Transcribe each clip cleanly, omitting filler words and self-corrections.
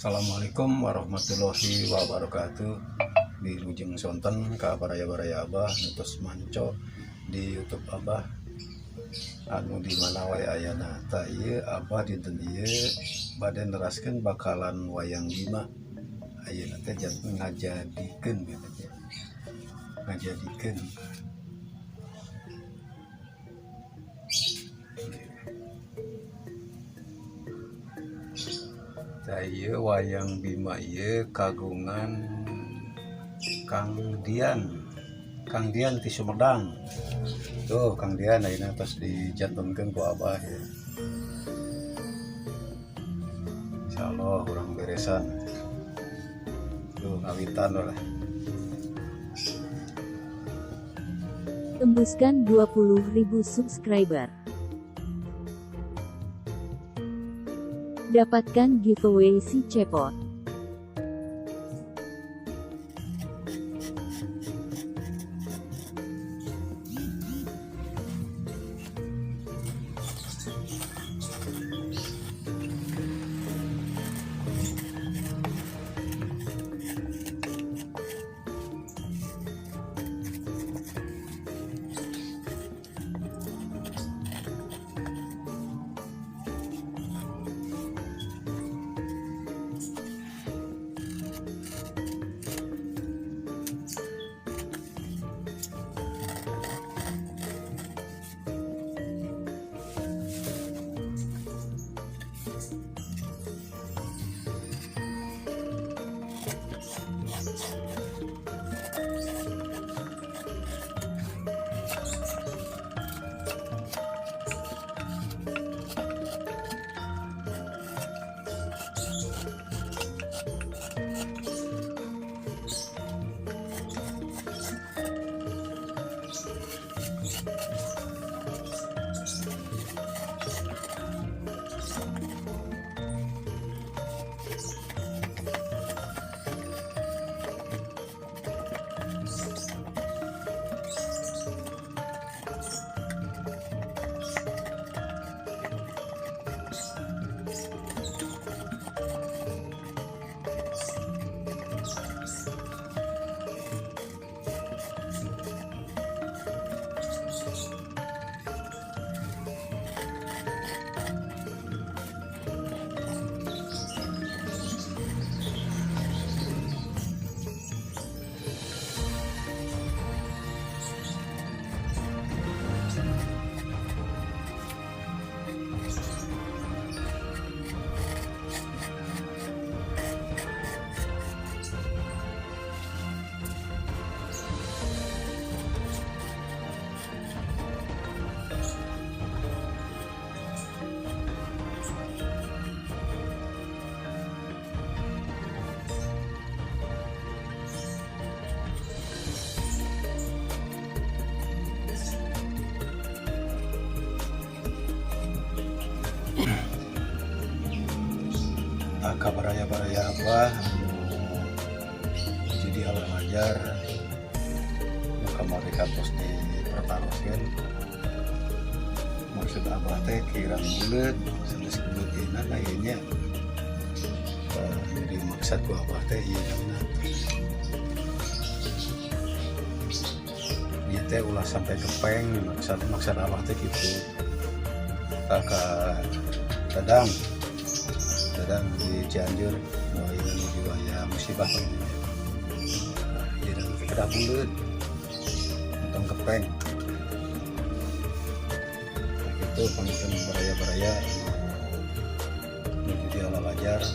Assalamualaikum warahmatullahi wabarakatuh. Wilujeng sonten ka baraya-baraya Abah nu tos manco di YouTube Abah anu di mana wae ayana. Tah, ieu Abah dinten ieu bade neraskeun bakalan wayang Bima. Ayeuna teh janten ngajadikeun gitu nya, ngajadikeun. Tah, ieu wayang Bima ieu kagungan Kang Dian, Kang Dian ti Sumedang. Tuh, Kang Dian ayeuna tos dijantenkeun ku Abah ya. Insyaallah urang beresan. Tuh, ngawitan lah. Tembuskan 20.000 subscriber. Dapatkan giveaway si Cepot. Tah, ka baraya-baraya Abah anu jadi halajar nu kamari kantos dipertaroskeun, maksud Abah teh kirang buleut, sanes buleut ieu na ieu nya. Jadi maksud ku Abah teh ieu na ieu teh ulah sampai gepeng, maksud maksud Abah teh kitu. Tah, ka Dadang, Dadang di Cianjur nu ayeuna nuju aya musibah. Nah, ieu teh kedah buleut, entong gepeng. Nah, gitu panginten baraya-baraya anu nuju di lalajar.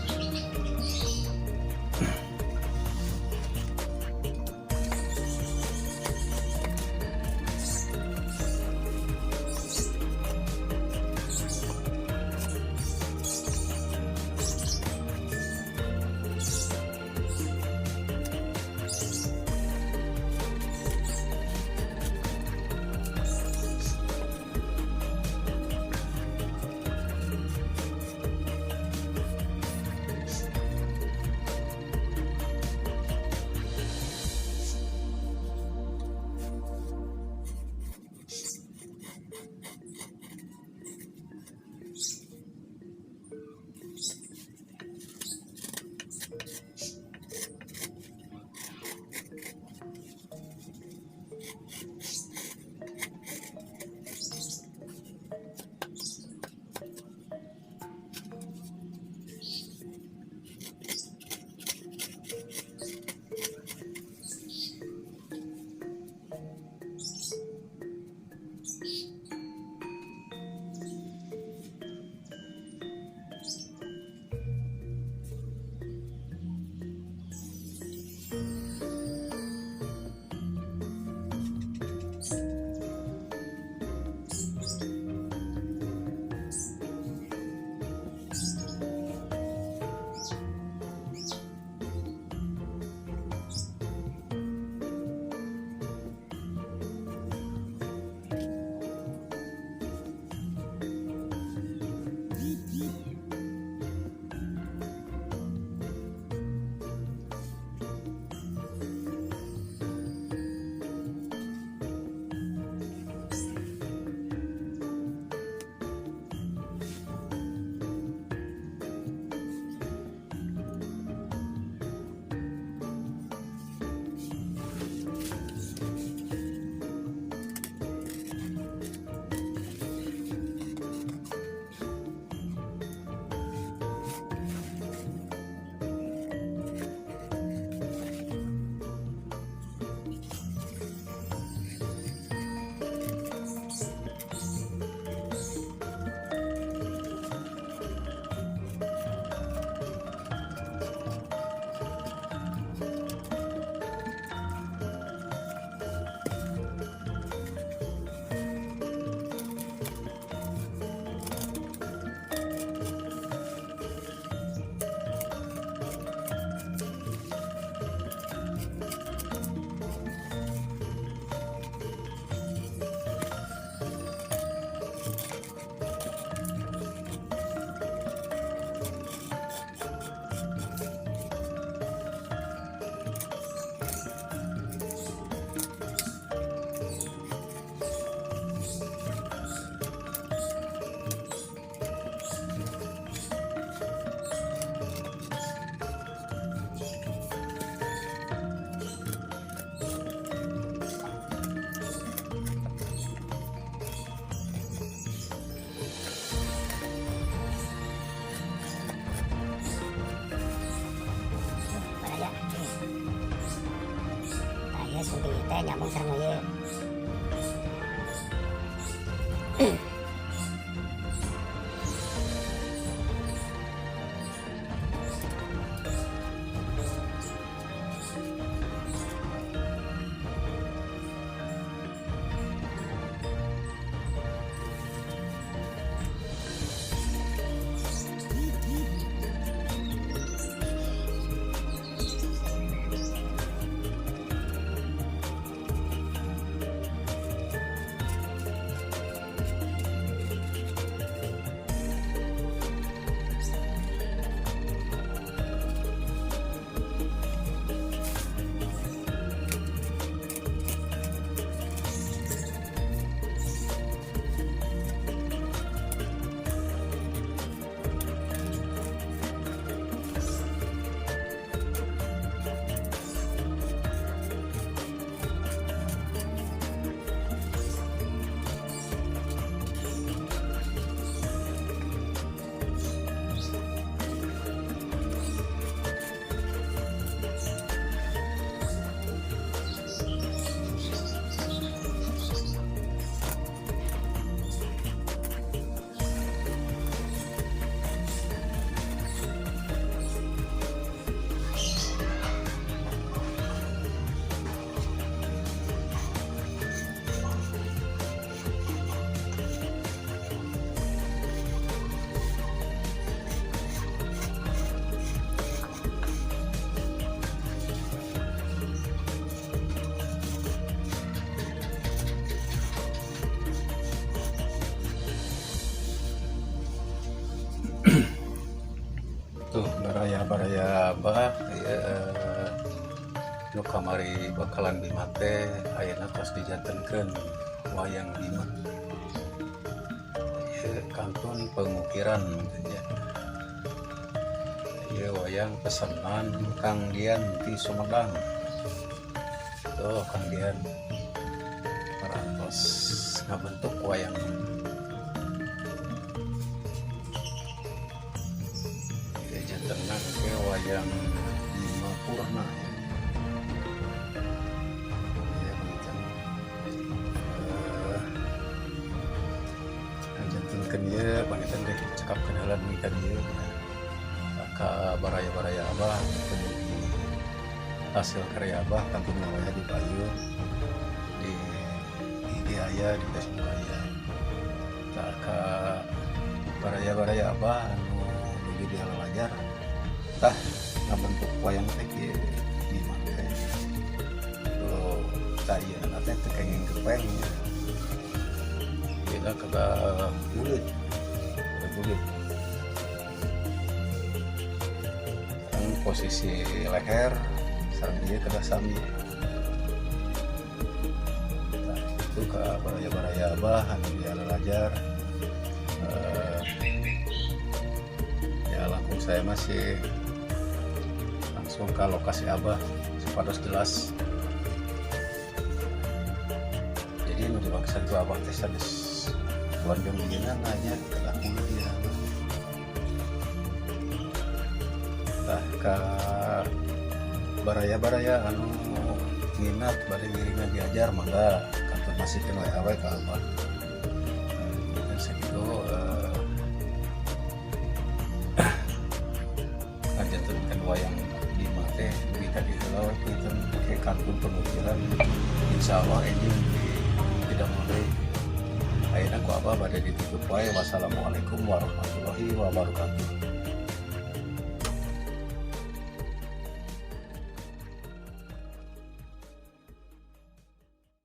Ieu sunting ieu teh nyambung sareng ieu. Tuh baraya-baraya Abah ya, nu kamari bakalan Bima teh ayeuna tos dijantenkeun wayang Bima. Ieu kantun pengukiran ya. Ieu wayang pesanan Kang Dian di Sumedang. Tuh Kang Dian parantos ngabentuk wayang. Ya, jantenna ke wayang Bima Purna ya. Ya, punten. Jantenkeun ieu panginten deh cekapkeun heula dugi ka dieu ka baraya-baraya Abah di hasil karya Abah kantun namanya di payun di IG aya, di Facebook aya. Tah ka baraya-baraya Abah anu nuju di belajar tah ngabentuk wayang teh kieu Bima teh. Tuh tah ieu teh teu kenging gepeng ya. Ieu kedah buleud. Kedah buleud. Sareng posisi leher sareng ieu kedah sami. Nah, itu ka baraya-baraya Abah anu di belajar. Ya langkung saya masih langsung ke lokasi Abah supados jelas. Jadi nu dimaksud ku Abah teh sanes keluarga mungkinan nanya kedah mulut dia. Tah ka baraya-baraya anu minat bade ngiringan diajar mangga kantun masihkeun WA we ka Abah. Dan sakitu ngajantenkeun wayang Bima teh dugi ka dieu heula we punten ke kantun pengukiran insyaallah enjing di tidak mulai. Ayeuna ku Abah bade ditutup wae. Wassalamualaikum warahmatullahi wabarakatuh.